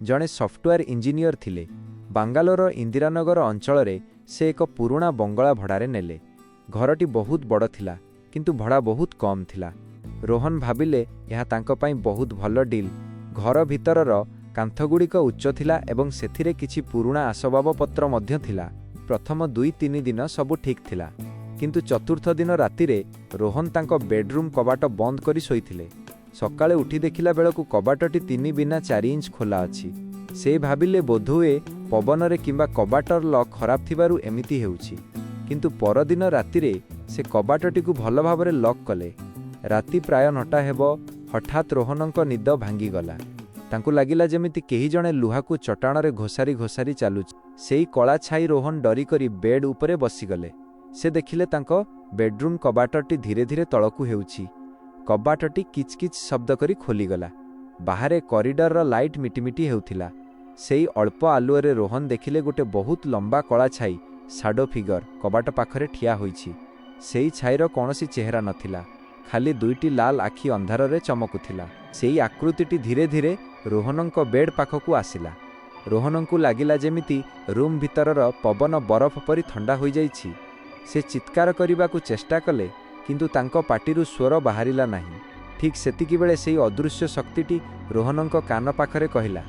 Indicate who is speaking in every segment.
Speaker 1: ଜଣେ software engineer ଥିଲେ। ବାଙ୍ଗାଲୋରର ଇନ୍ଦିରାନଗର ଅଞ୍ଚଳରେ ସେ ଏକ ପୁରୁଣା ବଙ୍ଗଳା ଭଡ଼ାରେ ନେଲେ। ଘରଟି ବହୁତ ବଡ଼ ଥିଲା, କିନ୍ତୁ ଭଡ଼ା ବହୁତ କମ୍ ଥିଲା। ରୋହନ ଭାବିଲେ, ଏହା ତାଙ୍କ ପାଇଁ ବହୁତ ଭଲ ଡିଲ୍। ଘର ଭିତରର କାନ୍ଥଗୁଡ଼ିକ ଉଚ୍ଚ ଥିଲା ଏବଂ ସେଥିରେ କିଛି ପୁରୁଣା ଆସବାବପତ୍ର ମଧ୍ୟ ଥିଲା। ପ୍ରଥମ 2-3 ଦିନ ସବୁ ଠିକ୍ ଥିଲା। କିନ୍ତୁ ଚତୁର୍ଥ ଦିନ ରାତିରେ ରୋହନ ତାଙ୍କ ବେଡରୁମ୍ କବାଟ ବନ୍ଦ କରି ଶୋଇଥିଲେ। ସକାଳେ ଉଠି ଦେଖିଲା ବେଳକୁ କବାଟଟି 3 ବିନା 4 ଇଞ୍ଚ ଖୋଲା ଅଛି। ସେ ଭାବିଲେ, ବୋଧହୁଏ ପବନରେ କିମ୍ବା କବାଟର ଲକ୍ ଖରାପ ଥିବାରୁ ଏମିତି ହେଉଛି। କିନ୍ତୁ ପରଦିନ ରାତିରେ ସେ କବାଟଟିକୁ ଭଲ ଭାବରେ ଲକ୍ କଲେ। ରାତି ପ୍ରାୟ 9ଟା ହେବ, ହଠାତ୍ ରୋହନଙ୍କ ନିଦ ଭାଙ୍ଗିଗଲା। ତାଙ୍କୁ ଲାଗିଲା ଯେମିତି କେହି ଜଣେ ଲୁହାକୁ ଚଟାଣରେ ଘୋଷାରି ଘୋଷାରି ଚାଲୁଛି। ସେଇ କଳା ଛାଇ। ରୋହନ ଡରିକରି ବେଡ୍ ଉପରେ ବସିଗଲେ। ସେ ଦେଖିଲେ, ତାଙ୍କ ବେଡରୁମ୍ କବାଟଟି ଧୀରେ ଧୀରେ ତଳକୁ ହେଉଛି। କବାଟଟି କିଚ୍ କିଚ୍ ଶବ୍ଦ କରି ଖୋଲିଗଲା। ବାହାରେ କରିଡରର ଲାଇଟ୍ ମିଟିମିଟି ହେଉଥିଲା। ସେଇ ଅଳ୍ପ ଆଲୁଅରେ ରୋହନ ଦେଖିଲେ, ଗୋଟେ ବହୁତ ଲମ୍ବା କଳା ଛାଇ, ସାଡୋ ଫିଗର, କବାଟ ପାଖରେ ଠିଆ ହୋଇଛି। ସେଇ ଛାଇର କୌଣସି ଚେହେରା ନଥିଲା, ଖାଲି ଦୁଇଟି ଲାଲ ଆଖି ଅନ୍ଧାରରେ ଚମକୁଥିଲା। ସେଇ ଆକୃତିଟି ଧୀରେ ଧୀରେ ରୋହନଙ୍କ ବେଡ୍ ପାଖକୁ ଆସିଲା। ରୋହନଙ୍କୁ ଲାଗିଲା ଯେମିତି ରୁମ୍ ଭିତରର ପବନ ବରଫ ପରି ଥଣ୍ଡା ହୋଇଯାଇଛି। ସେ ଚିତ୍କାର କରିବାକୁ ଚେଷ୍ଟା କଲେ, କିନ୍ତୁ ତାଙ୍କ ପାଟିରୁ ସ୍ୱର ବାହାରିଲା ନାହିଁ। ଠିକ୍ ସେତିକିବେଳେ ସେଇ ଅଦୃଶ୍ୟ ଶକ୍ତିଟି ରୋହନଙ୍କ କାନ ପାଖରେ କହିଲା,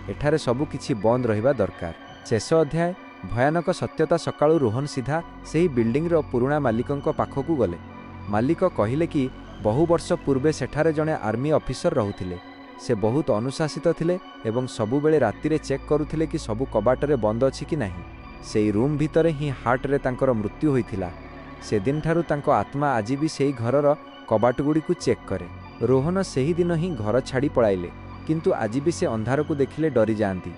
Speaker 1: "ଏଠାରେ ସବୁ କିଛି ବନ୍ଦ ରହିବା ଦରକାର।" ଶେଷ ଅଧ୍ୟାୟ, ଭୟାନକ ସତ୍ୟତା। ସକାଳୁ ରୋହନ ସିଧା ସେହି ବିଲ୍ଡିଂର ପୁରୁଣା ମାଲିକଙ୍କ ପାଖକୁ ଗଲେ। ମାଲିକ କହିଲେ କି ବହୁ ବର୍ଷ ପୂର୍ବେ ସେଠାରେ ଜଣେ ଆର୍ମି ଅଫିସର ରହୁଥିଲେ। ସେ ବହୁତ ଅନୁଶାସିତ ଥିଲେ ଏବଂ ସବୁବେଳେ ରାତିରେ ଚେକ୍ କରୁଥିଲେ କି ସବୁ କବାଟରେ ବନ୍ଦ ଅଛି କି ନାହିଁ। ସେଇ ରୁମ୍ ଭିତରେ ହିଁ ହାର୍ଟରେ ତାଙ୍କର ମୃତ୍ୟୁ ହୋଇଥିଲା। ସେଦିନଠାରୁ ତାଙ୍କ ଆତ୍ମା ଆଜି ବି ସେଇ ଘରର କବାଟଗୁଡ଼ିକୁ ଚେକ୍ କରେ। ରୋହନ ସେହିଦିନ ହିଁ ଘର ଛାଡ଼ି ପଳାଇଲେ, କିନ୍ତୁ ଆଜି ବି ସେ ଅନ୍ଧାରକୁ ଦେଖିଲେ ଡରିଯାଆନ୍ତି।